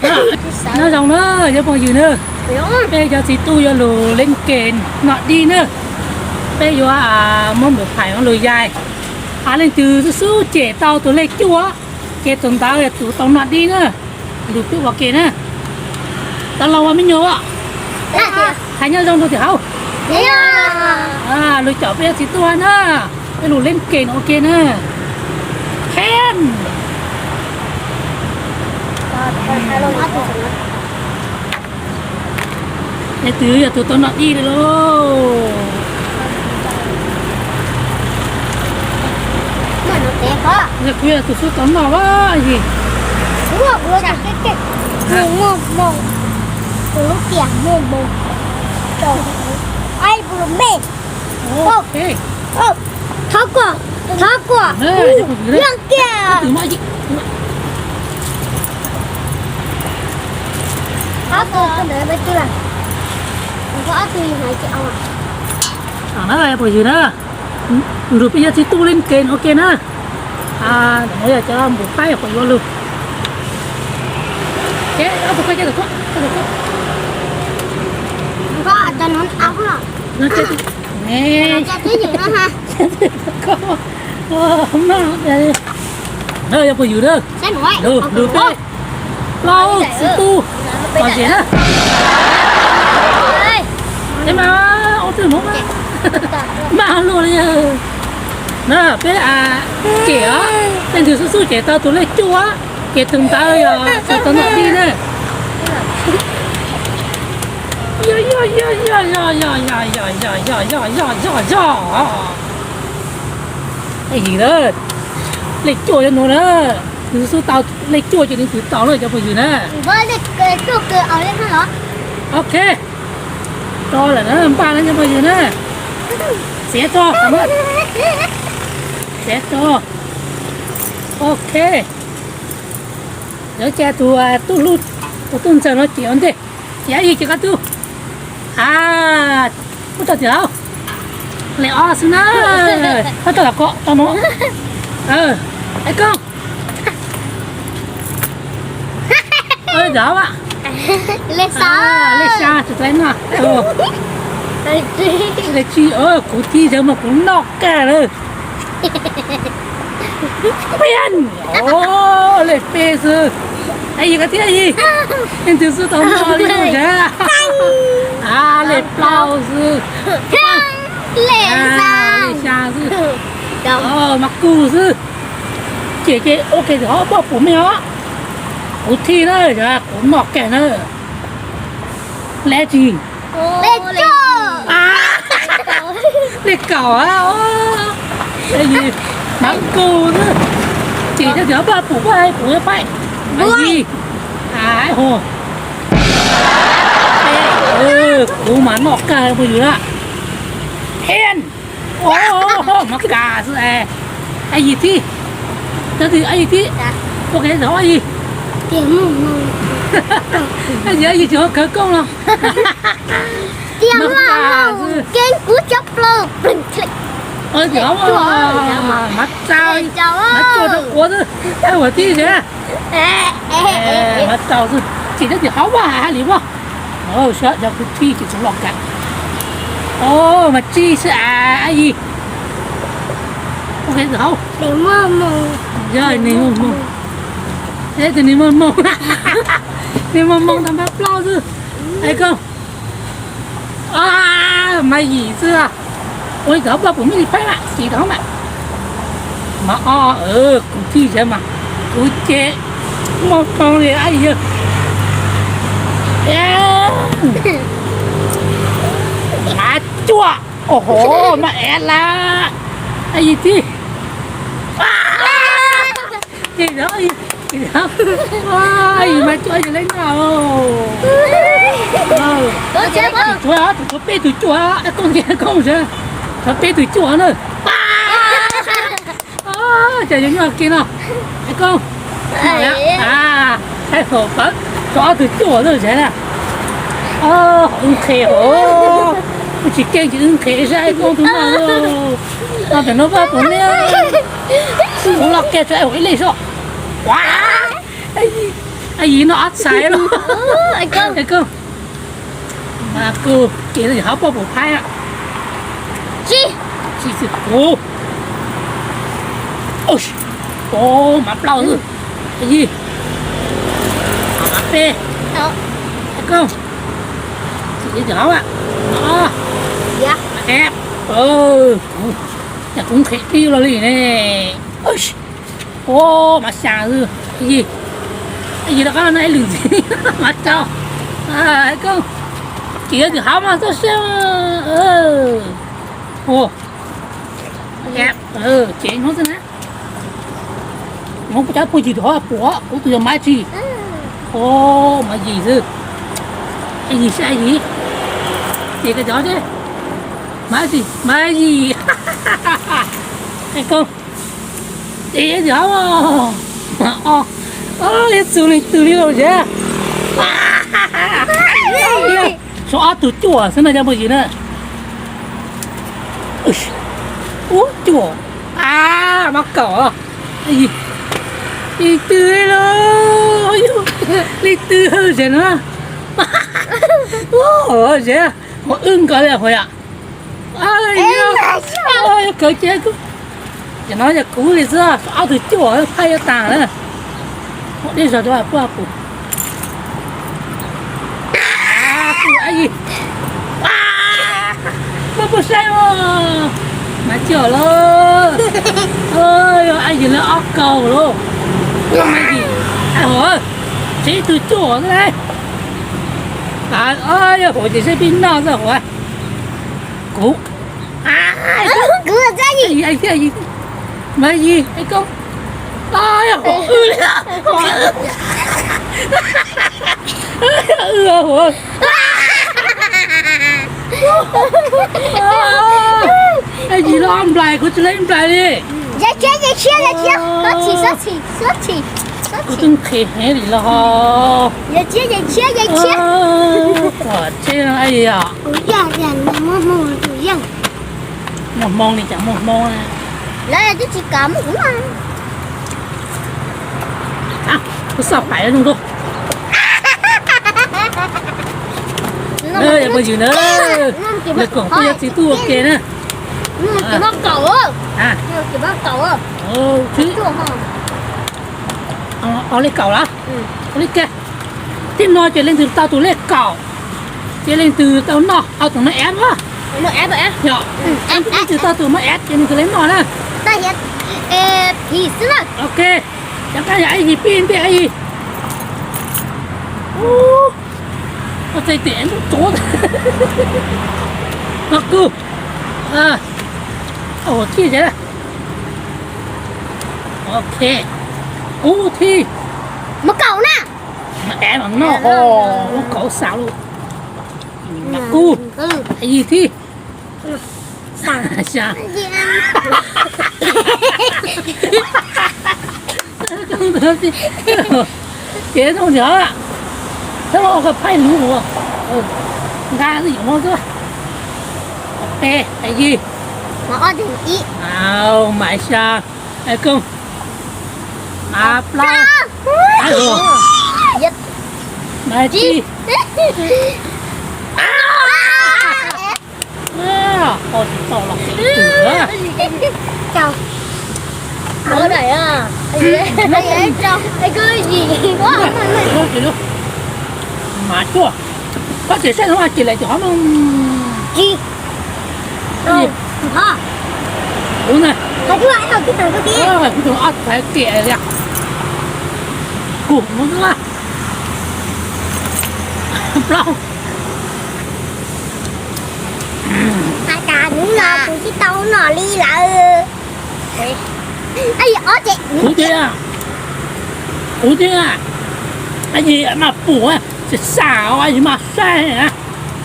Nyob zoo na cov phooj ywg na, peb cov txiv tub yuav lug leej kev noj dib na. Peb yuav muab npum phais lug yaig, leej twg xub xub cem tau tus lej cuaj, ces tus ntawd yog tus tau noj dib na. Lug peb ua ke na. Tau los ua me nyuam, hais nyob zoo rau tim hauv. Lug caum peb cov txiv tub na, peb lug leej kev no ua ke na. Hen. Leej twg yog tus tau noj dib lauj? Yog kuv yog tus xub tau noj a yig. Thov kuam, thov kuam, leej kiag. Ob tug ntawd, ob tug hais ces, na phooj ywg na, nrug peb cov txiv tub leej kev no ua ke na. Yog cov npum phais pom yuav lug. Yog phooj ywg na, lug plaub txiv tub pom zem na. Peb mas ua twg hmoov mas luaj li. Na peb cem os, leej twg xub xub cem tau tus lej cuaj, ces tus ntawd yog tau noj dib na. Yog, yog, yog, yog, yog, yog, yog, yog. Yig na, lej cuaj yog nub na, nws xub tau lej cuaj ces nws twb tau na cov phooj ywg na. Ok, tso lawm na, npaj na cov phooj ywg na. Txiav tso, txiav tso. Ok. Yuav ca tus tub hlub, tus tub ntxawg no cem ua ntej. Ces yig ces koj tub. A, ub tau tim hauv. Lej ob xwb na. Koj tau los ko tau no. Es koj, lej xya, lej xya tsis tau noj. Lej tsib, kuv thib zog mas kuv noj kawg lawm. Pian, lej peb xwb. Yig koj thiab yig. Leej twg xub tau noj li lub zag. A, lej plaub xwb. Lej xya xwb. Mas kuv xwb. Ces ces ua ke tsis hov poj pum me os. Kuv thib na, kuv noj kawg na. Lej tsis, lej kaum a. Mas kuv xwb. Ces cov tsis hov poj pum, poj pum pais. Yig. Kuv mas noj kawg phooj ywg na. Hen. Mas kas xwb es. Yig thib. Cov twg yig thib? Ua ke tsis hov yig. Yig tsis hov khawv koob no. Mas kas xwb. Mas tsau, mas tsau rau quav xwb. Ua thib xwb. Mas tsau xwb. Ces cov twg hov vaj hais li vaj. Sab cov kuv thib ces tsis loj kas. Mas tsib xwb a, yig. Ua ke tsis hov. Yog nws muaj hmoo. Tus nws muaj hmoo. Nws muaj hmoo tau npab plaub xwb. Es koj, mas yim xwb. Ua li tau poj pum me li phaib mas yim tau mas. Mas o, kuv thib zag mas kuv ces muaj hmoo li a yig. Mas cuaj, o ho, mas ev lawm. A yig thib. Ces yog, yog mas cuaj yog leej no. Tsuav, tsuav peb tug cuaj, koj ntiag koj sab, tsuav peb tug cuaj na. Ces yog nyob ke no, koj, thaib hauv pawv, tsuav ob tug cuaj lawm sab na. Wb nqhes hauv, wb tsis keej ces wb nqhes sab koj tus no. No tam no poj pum ne, kuv loj kiag tsuav hauv ib leeg sab. Ua, Yim no ob txhais los. Koj, koj, kev hauv poj pum phaib. Tsis, tsis, tsis, kuv. Mav plaub xwb. Yim. Mav peb. Koj, tsis, tsis hauv. Mav ob. Mav eb. Kuv, kuv nqhis dib los li ne. Ua, mav xya xwb. Yim, yim rov qab no ib lwm ntxiv. Mav rau. Koj, kev twm hauv mas txhob siab. Ua, kev hnub xwb na. Hnub kuv cov phooj ywg twm hauv puas kuv tus yog mav tsis. Ua, mav yim xwb. Yim xwb yim. Ces koj cov thiab. Mav tsis, mav yim. Koj, ces yog, yog txus leej twg li los zev. Tshuav ob tug cuaj xwb no cov phooj ywg na. Ub, cuaj. A, mav kaum. Leej twg li los, leej twg zev no. Ub, zev, ua wb nkaus li hos yom. Yog kawg ces, ces no yog kuv li xwb, ob tug cuaj phaib yuav tas na. Ua dej zog rau puab pum. Kuv, a yim, puab pum saib os. Mas coj los, yog a yim lawv ob kaum lauj. Mas yim, hov, tsev ib tug cuaj xwb lauj. Yog hov ces seb pib noj xwb hov. Kuv, kuv, mas yim, koj, yog hov, hov, yim los nplais, kuv tsis leej nplais li. Kuv twb nqhis heev li los. Tom tsev no, a yim, muaj hmoo li cas muaj hmoo na. Lawv twb tsis kam muab kuv. Kuv xauj pais zoo nkauj. Phooj ywg na, lawv koom kuj yog txiv tub ua ke na. Ob lej kaum los? Ua li ke, tib no ces leej twg tau tus lej kaum, ces leej twg tau noj, tau tus no eb. Yog, leej twg tau tus no eb ces leej twg lej noj na. Ok, rov qab yog Ab Yig pib ntiag Ab Yig. Ua txaij tias ntub tsuav no kuj. Ua tij, ok, ub tij, mas kaum na, mas kaum xav lawm, mas kuj, Ab Yig tij. Kev zoo ntawd, tab ua koj phaib lub ua, nqa xwb yom, muab xwb. Peb, Ab Yig, mas xya, koj, mas plaub, mas tsib. Tsis tau los, mas tuaj, koj tsis saib no ces lawv cov hov no. Kuv na, kuv tus ob txhais tiam li, kuv mus xwb na. Plaub. Has tas hnub no kuv tsis tau noj li lawm. Kuv thiab, kuv thiab, Ab Yig mas pum, tsis xav, Ab Yig mas saib na.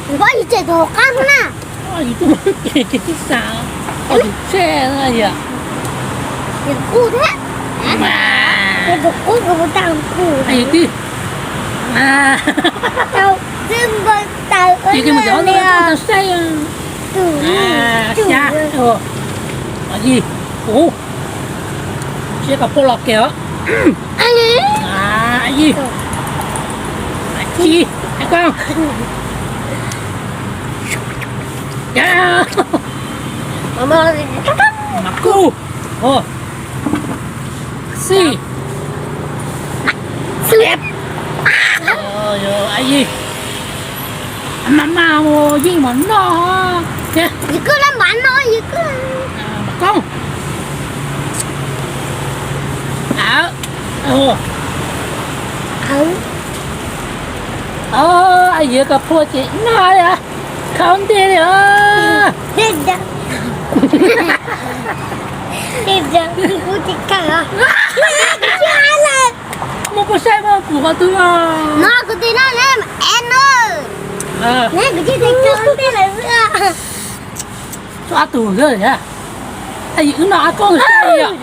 Kuv Ab Yig tseg tus hauv qab no na. Ab Yig tub ces tsis xav, Ab Yig tseg na yom. Kuv thiab, kuv tau kuv, Ab Yig tij. Ces kuv mus cov no tau saib. Xya, Ab Yig, kuv, siab kom puab los kiag os. Ab Yig, Tsis, hais koj. Mas kuj. Xij. Xiab. Mas mas yeej mas noj. Koob. Aw, yiav koj plhuav ces noj, khau ntej li os. Muaj poj saib mas kuv qhov twg os. No kuv tis no ne, es no. Ne kuv tis khau ntej lawm xwb. Tso ob tug nkawd thiab. Es yim wb no ob koob saib yom.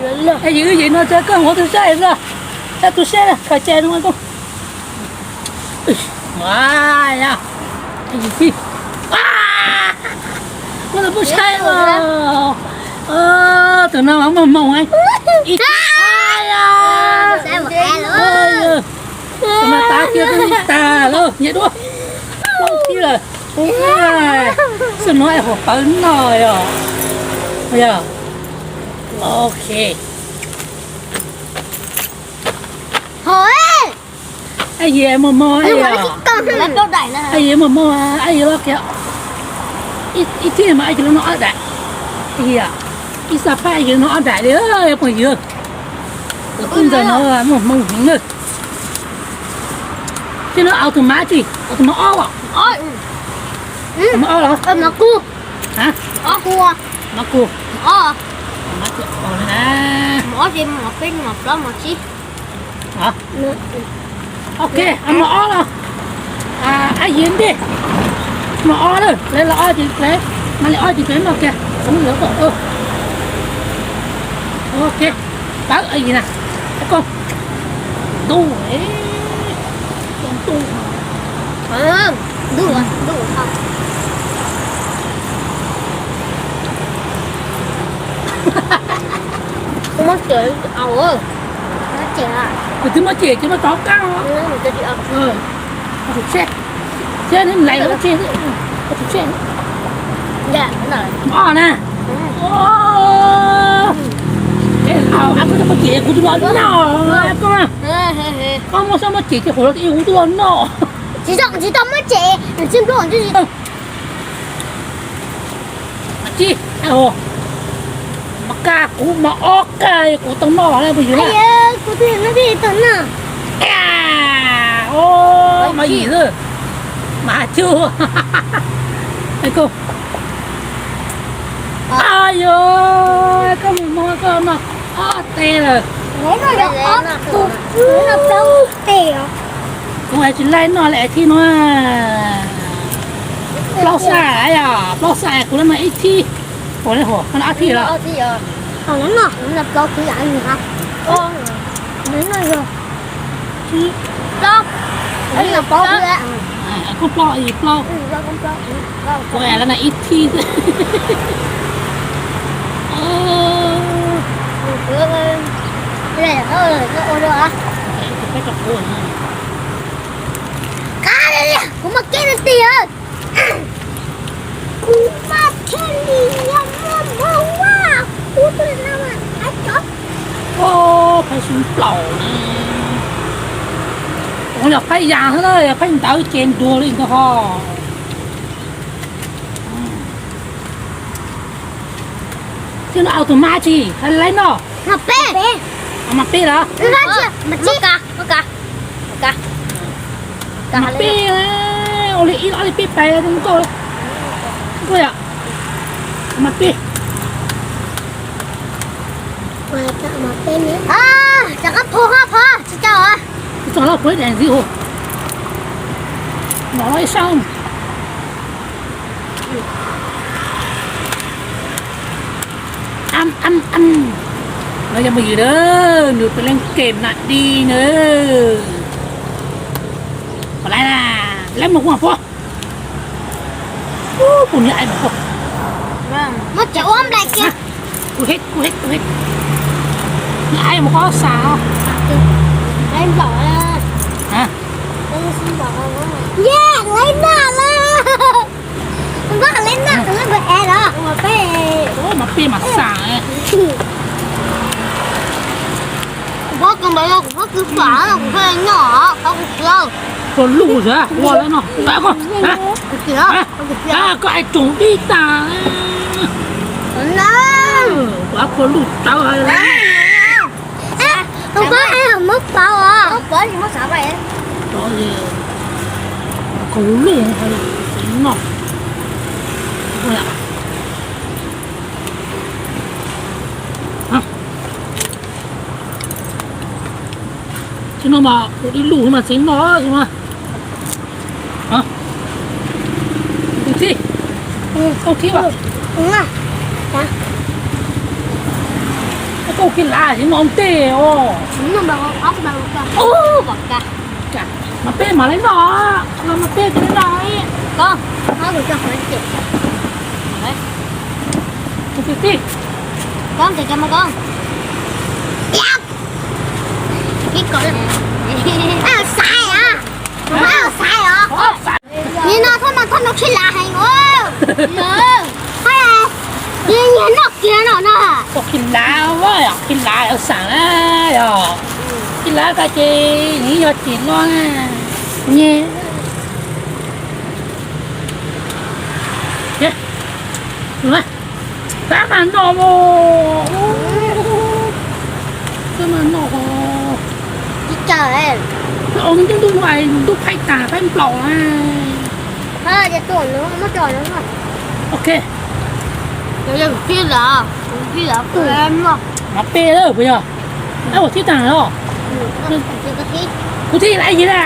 Es yim wb yim no tso koob ua tus saib xwb. Tso tus saib kho cai no koob. Muaj tus pub saib os. Tus no mas muaj hmoo ib tib. Tus no tav kiag tub tag lawm, nyiam duab. Plaub tib lawm. Xwb no es hauv pawv no yom. Yog. Ok. Hov, es yias muaj mob, es yias muaj mob, es yias los kiag ib txhij mas es yias los noj ob daim. Ib xav phaj es yias los noj ob daim li, phooj ywg. Tus tub ntxawg no muaj hmoo heev na. Tsis no au tus mab tsis, au tus mab ob los? Mab ob los? Mab kuv. Mab ob ces mos peb mos plaub mos tsib. Ok, mos ob los. Ab yim ntej. Mos ob lawm, lawv los ob ces lawv, mas li ob ces lawv noj kiag. Ok, pab ab yim na. Koj ntuj, ntuj, ntuj, ntuj. Kuv twb muab cem ces muab rov qab. Tus tseg, thiab neb lais tus tseg, tus tseg. Mos ob na. Koj cem kuv twb los noj, koj, koj muab sab muab cem ces kuv los, kuv twb los noj. Tsis tau muab cem, tsis npluj. Mas tsis, mas kaj kuv mas ob kaj kuv tau noj los na, puas yog? Kuv twb tau noj. Mas yim xwb, mas cug. Koj, yog koj mus muag koj noj ob teg lawm. Kuv hais tsis laib noj li thib no. Plaub xaj, plaub xaj kuv lawv noj ib thib. Ua li hua, koj noj ob thib los? Koj plaub, plaub. Kuv lawv noj ib thib xwb. Kuv mas keb tiag tiag. Kuv mas thiaj li yog muaj hmoo ua kuv tus no mas qab cov. Phaib sib plaum ne. Ua yog phaib yas xwb na, yog phaib ntawv ces ntuag li ntag ho. Thiab no au tus mab tsis hais laib noj. Mas peb. Mas peb los? Mas peb, ua li ib ob li peb pais nkauj, nkauj yom. Mas peb. Rov qab phua, phua tsis tau. Tsis tau los phua ib daim ntxiv hu. Nov ib sab. Ab ab ab. No yog phooj ywg na, nws tus leej kem na di na. Pom lawm na, lawv mus kuv mam pom. Kuv niag ai mas pom. Muab cov ua nplaim kiag. Kuv hej, kuv hej, kuv hej. Niag ai mas pom xav. Yej, lawv noj lawm. Npaj lawv noj, lawv npaj es los mas peb, mas peb mas xam. Kuv pob kws npam no kuv pob kws fam no kuv thiaj noj, pob kws siav. Koj luj xwb, ua lawv noj. Koj hais tsoom dib tas. Koj luj tawv. Tus koj es muab pauv os. Koj luj noj. Tsis no mas ua ib lub mas tseem noj tsis mas. Tus thib, tus thib, tus thib lav tsis no ntej os. Mas peb mas lawv noj, mas peb tsis lawv noj. Tus thib, tus thib, xaiv os, xaiv os. Nim no thaj no thaj no khib lav heev os. Nyias noj kiag no na. Khib lav, khib lav xav na yog, khib lav ko ces nws yog cim no nyeg. Tab mas noj, tab mas noj. Ib co, ntuj ntuj phaib tas phaib nplaum. Ok. Mas peb lawm puas yog? Ua thib tag os. Kuv thib lav yig na.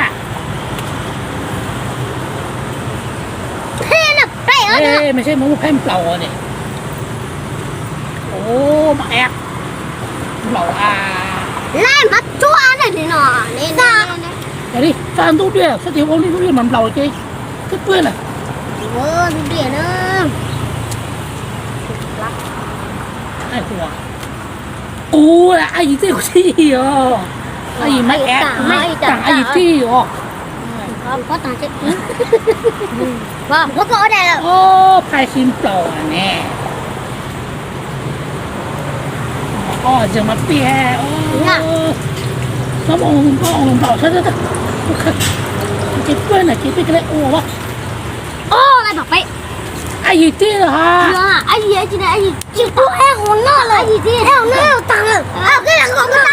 Mas seb muab phaib nplaum ne. Mas nplaum a. Tsa ntub diaj, sab tis ua ntub diaj mas nplaum ces twb pw na. Kuv, a yig tij kuv thib os. A yig mas, a yig tij os. Phaib sib nplaum ne. Os, tseem mas pib, txhob mus npaum, ces peb na ces peb kawg li ua. A yig tij los ha. Tsis pub eb hauv no lawm, eb hauv no tag lawm. Koj twb los tag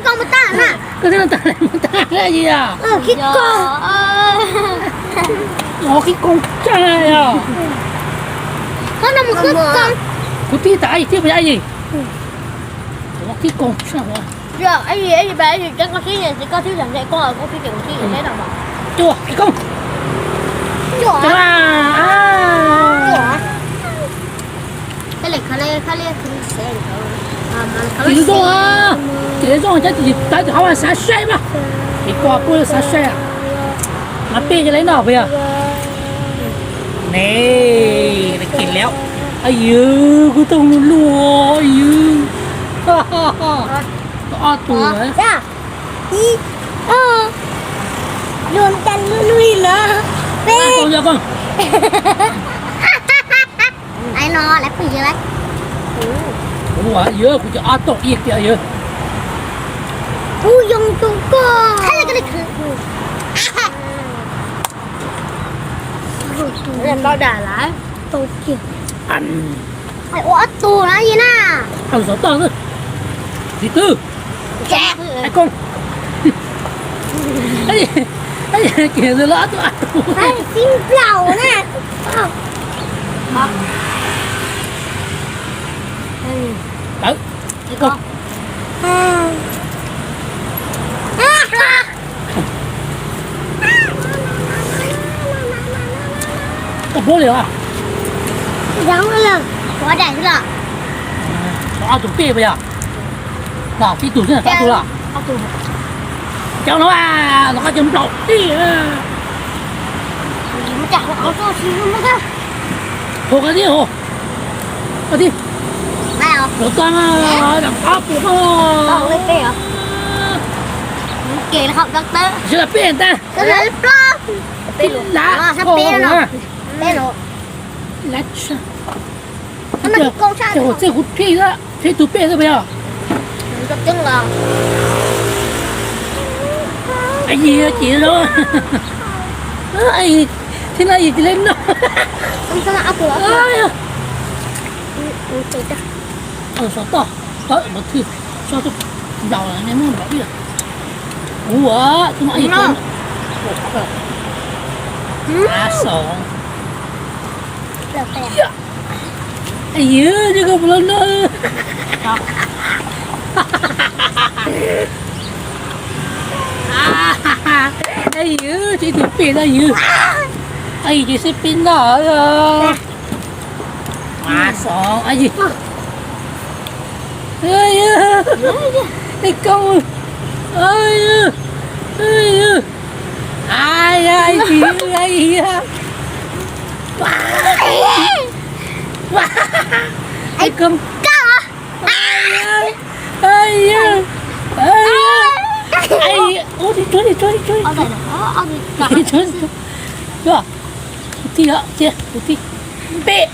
lawm, mus tag na. Koj twb los tag lawm, mus tag lawm yig. Khib koo, khib koo tshaj yog. Kuv tij tas a yig tij puas yog a yig? Khib koo tshaj. Cuaj, khib koo. Ces zoo, ces zoo, tab sis hauv xav saib mas, ces koj pub xav saib. Mas peb ces lawv noj puas yog? Ne, lawv ces lawm. Ay yog, kuv toog luj luj, ay yog. Ob tug. Ib, ob, luaj cas luaj luaj li lawm. Peb. Ai no lawv pheej yog lawv. Kuv yog kuv cov ob tog ib tiag yog. Kuv yoo tus koj. Tau dam lawm. Tau kiag. Ua ob tug na yig na. Xov toj xwb. Tiv twb. Ai koob. Kiag tus loj ob tug. Sib nplaum na. Tawm. Koj pub li os. Ob tug peb puas yog? Los tib tug xwb, ob tug los. Cov no, no koj cov nplaum tij. Hu koj tib, hu koj tib. Lawv toj, ob tug koj. Sawv daws peb ntag. Peb los, peb los. Peb los. Ces kuv thiaj, thiaj tus peb xwb puas yog? Yis ces no, thiab no yis cia li no. Xov toj, tawm mus thwj, tso tuaj nplaum, nej muab nplaum ib. Kuv, kuv no, a xov. Yis, yog koj mus los no. Yis, tsis tus peb no yis. Yis ces sib pib noj. A xov, yis. Ej koj, ej, ej, ej, ej, ej, ej, ej, ej, ej, ej, ej, ua tsuag tsuag tsuag tsuag. Tsuag, kuv tij, kuv tij, peb.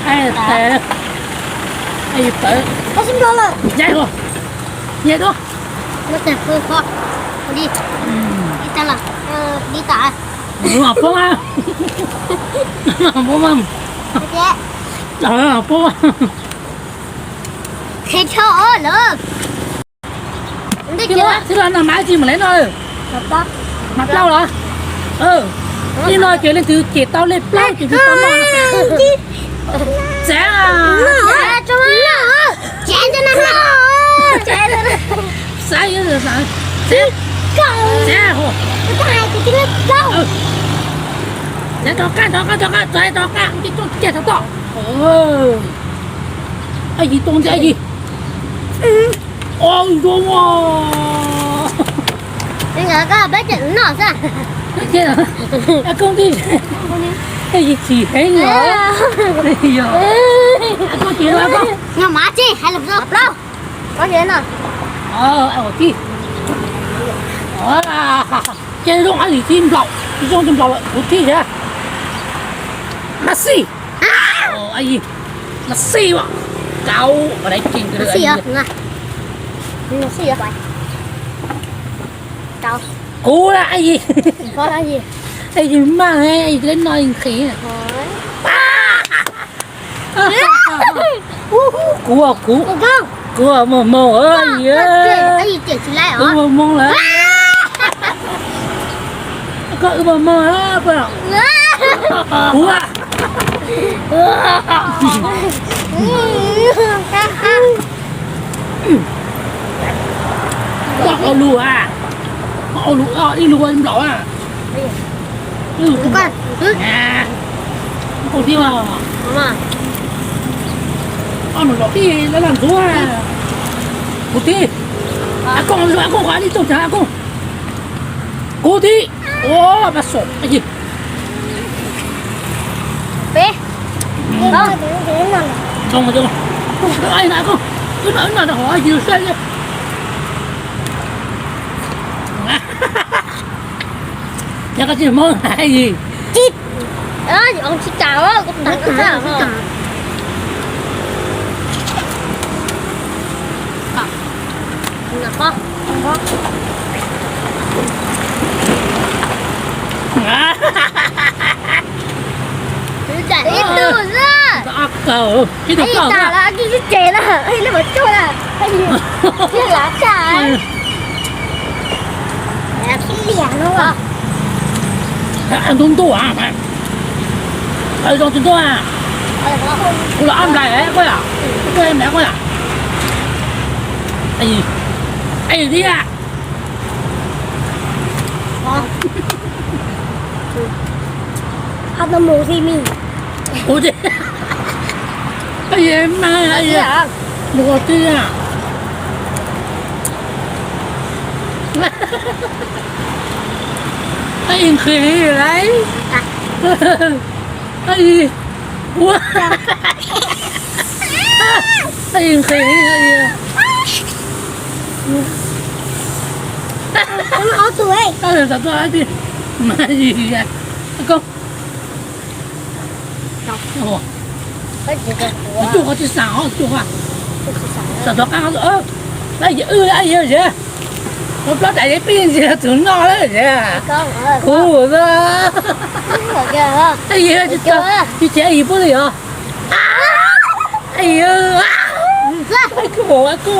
Ai, tawv. Ai, tawv. Ncaim dua. Ncaim dua. Ua cas pw kho. Li. Li tas lawm. Li tas. Poob mas. Poob mas. Poob mas. Qhia tso lawm. Tib los no mas tsis mus lawm no. Mas plaub los? Tib no ces leej twg cem tau lej plaub ces tsis tau noj. Txav. Xav, xav, xav. Txav rov qab, rov qab, rov qab, txav rov qab, txav rov qab, txav rov qab. Yis tua ntxiv yis. Ua zoo. Koj peb cem noj xwb. Koob tij, yis tsis heev los. Koj ces no, koj. Noj mas tsis hais lus plaub. Koj ces no. Tij. Ces zoo li tij nplaum, zoo tij nplaum lawm kuv tij thiab. Mas xij. Mas xij, rau, mas xij. Kuv yis, yis maj, yis leb no yis nqhis. Kuv, kuv, kuv mos mos, kuv mos mos lawm. Koj wb mos mos, kuv. Koj ua lus a, koj ua lus ib lus ua nplaum a. Ib lus tus nplaum. Ua tij, ua nplaum tij lawv ntxuav. Kuv tij, a koj, a koj, a koj, kuv tij, ua mas xom yig. Peb. Zoo, zoo. Ai na koj, wb noj, wb noj rau hauv yus saib li. Yog koj tsis mob hais yis. Tsis, tsis tas, kuv tas koj txaj. Ib tug xwb. Ib tug tas lawm, ib tug tsev na, ib tug mus tsuag na, ib tug lav tag. Ib liam no. Ntuj ntuj, zoo tsis ntuj. Kuv los ob nplais koj yom, koj nplais koj yom. Ai tiag. Ua tiag, mas mus ua tiag. Nqhis lawm. Ua, nqhis. Ob tug, tab sis xav tuaj dab tsi? Mas yig, koj, cuaj qhov tsis xav os, cuaj qhov. Xav thov qab, lab yig, lab yig, lab yig. Plaub daim pib ntsia tus noj lawm, kuv xwb. Lab yig tsis tau, tsis tsis yig pub li os. Lab yig, koj, koj.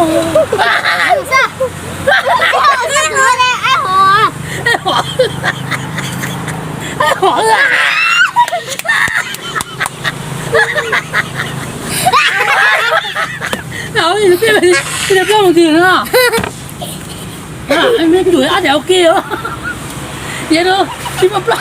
Ua li, ua li, ua li, ua li, ua li. Meb tsuas ob daim ua ke os. Yog no, tsis muaj plaub.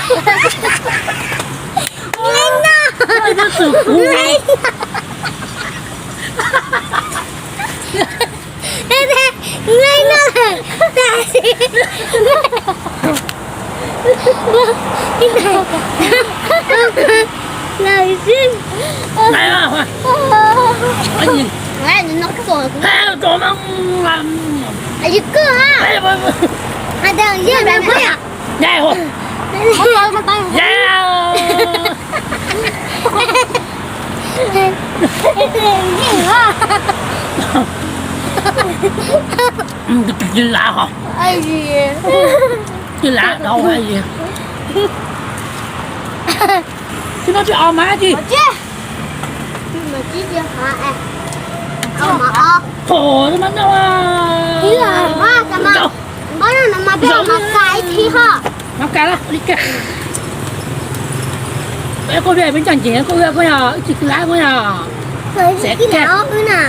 Tsis lav hos, tsis lav dhau. Tsis noj tsis os mas tsis. Thaum mas noj, mas ka ib thi ho. Mas ka li. Koj ua peb ncaj ncees, koj ua koj yog ib tsis khi lav koj yog. Xav koj na.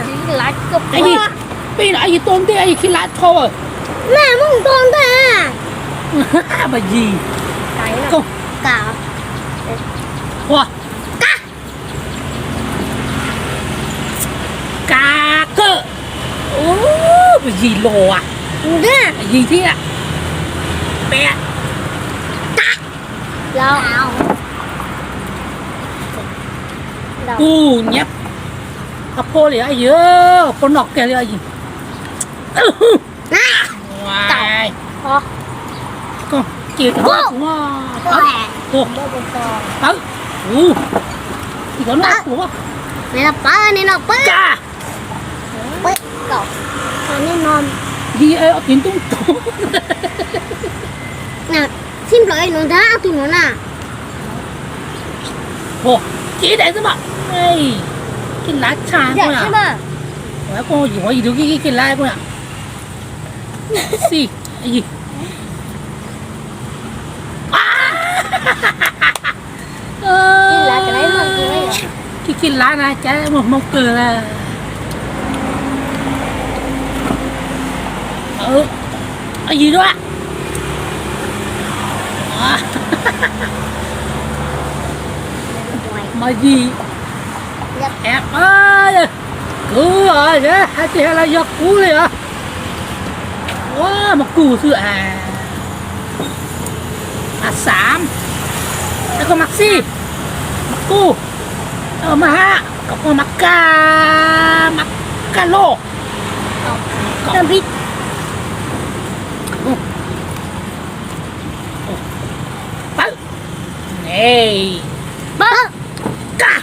Peb no yig tuaj ntej yig khi lav dhau. Mas muaj ntau ntej. Mas yig. Koj, ua, ka, ka kawg. Mas yig los, yig thiab. Peb, ka, kuv nyab, qhov phob li yig, phob noj kiag li yig. Koj ces tau, tau, tau, tau, tau, tau, tau, tib nplo no ntag, ob tug no na. Ces daim xwb mas, kij lav tshaj koj na. Koj yig, yig tus kij, kij lav koj na. Xij, yig. Kij lav na cas muaj hmoo kawg lawm. Yig dua. Mas yig, kuv hais tias los yog kuv li os. Ua mas kuv xwb. Mas xav, koj mas xij, mas kuv, mas hab, koj mas kaj, mas kaj loj. Pawb, pawb, kaj.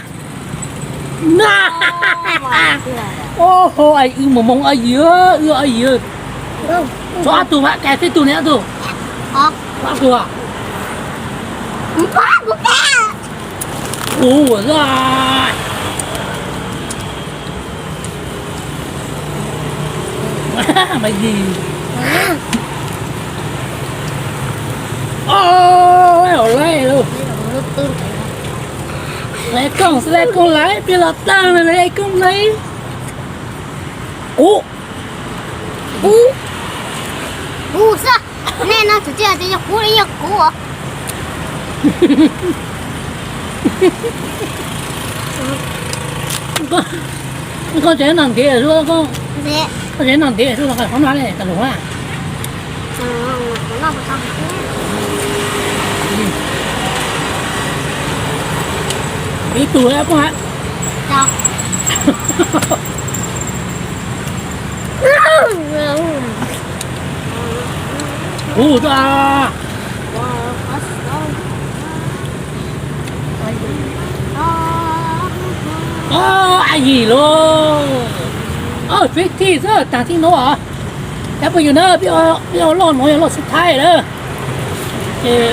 Ua ho, ib mus moog, yig, yig. Tshuav ob tug mas, kais tib tug ne, ob tug. Ob tug. Ua, mas yig. Lawv kooj xwb, lawv kooj lawv peb los tag no, lawv kooj lawv. Kuv, kuv, kuv xwb. Nej no tsis tias yog kuv li, yog kuv. Koj tseem noj ntev xwb, koj tseem noj ntev xwb los qhov no ne tas lus na. Ib tug koj ha. Hu tuaj. Ov, a yim lauj. Ov, fib thij xwb, taag thib nuav os. Cov phooj ywg na, peb ua loj no yog loj xub thaib na. Ces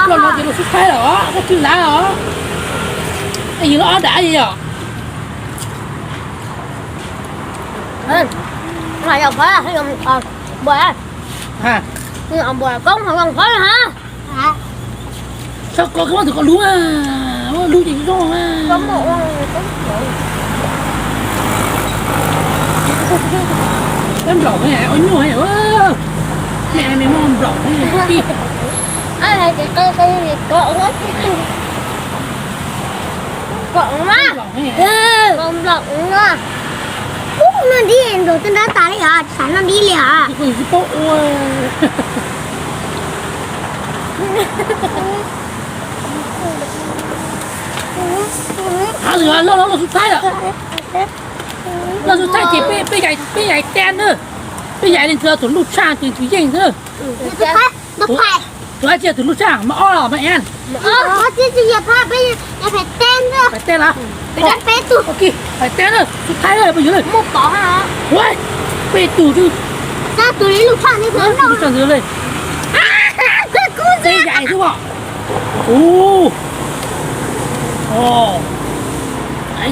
loj no ces loj xub thaib os, koj tswj lav os. A yim lauj, ob dam yog. Sab ko koj muab tus ko lub, lub ces zoo. Peb nplaum ua nyuaj, me me muab nplaum. Noj dib nraud twb nrab tas li os, tsis xav noj dib li os. Loj, loj xub thaib lawm. Loj xub thaib ces peb, peb yaim teb na. Peb yaim li ntawd tus luj tshaj ces tus yeej xwb. Tus dab tsi tus luj tshaj, mas ob los mas en. Phais teb los? Phais teb na, xub thaib na, peb yug na. Ua, peb tug twb, luj tshaj ntawd li. Peb yaim xwb os. Ua,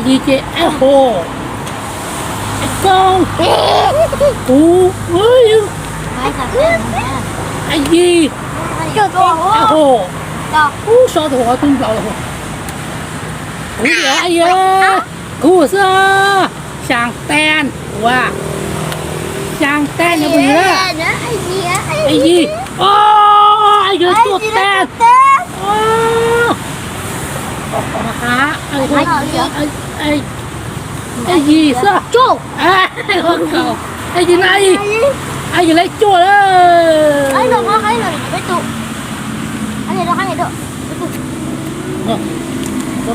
yim ces ab hos, ab koob, kuv, yim, ab hos, kuv so tus hov tub nplaum los. Kuv, kuv xwb. Xyaa tab, ua, xyaa tab no phooj ywg na. Yim, o, yog tuaj tab. Yim xwb. Yim na, yim lawv cuaj lawm.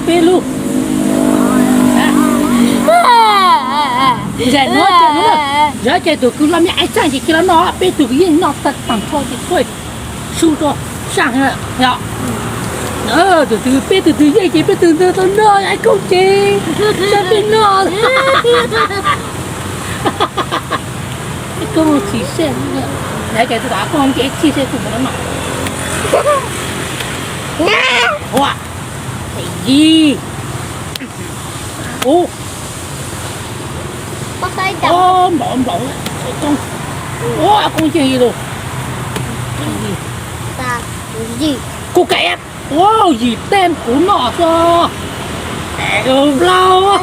Peb lub. Zaum no, yog ces tus kws loj mej aib tsaaj ces cia li noj, peb tug kws yeej noj tag taag nrho ces tshuav sub rua saaj yom. Tus twg peb tug twg yeej ces peb tug ntawd tau noj, aib koob ces saib peb noj. Aib koob tsis saib, yog ces tus koob ces tsis saib tus ntawd noj. Ua, yim, kuv, o, nplaum, nplaum, o, koob yeej lug, kuv ka, o, yim teb kuv noj xwb. Nplaum, ab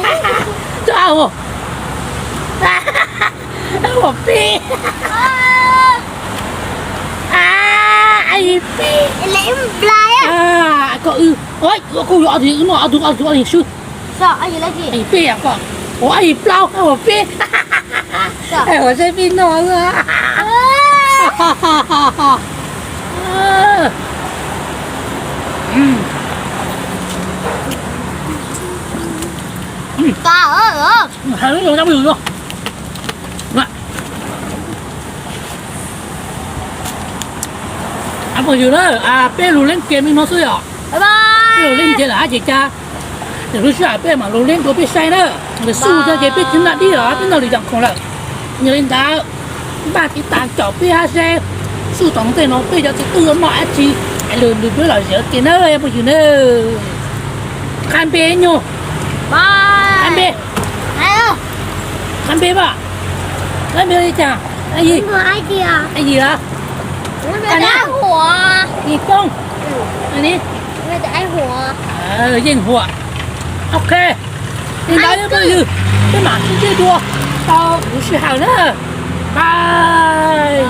hos, peb, peb, koj, kuv yuav ob tug noj, ob tug, ob tug, ob tug swb. Peb, o, yim plaub, ab hos peb, ab hos saib peb noj xwb. Hais lub zoo cov phooj ywg, cov phooj ywg na, peb lug leej kev me no xwb yom. Peb lug leej kev lawm hab ces ca, lwm lub sij hawm peb mam lug leej dua peb saib na. Lwm xub tso ces peb tsis noj dib lawm, peb noj lwm yam khoom lawm. Yog li ntawd, npaj tiv tas caum peb hab seb xub tom ntej no peb cov txiv tub yuav noj dab tsi, es lwm lwm peb los zem ua ke na phooj ywg na. Qha npe nyuag, qha npe, qha npe pam, qha npe li cas? Yim, yim los? Yim Poob, Yeej Huam. Ok, li ntawd phooj ywg, peb mam sib ntsib dua rau lwm sij hawm na. Bye.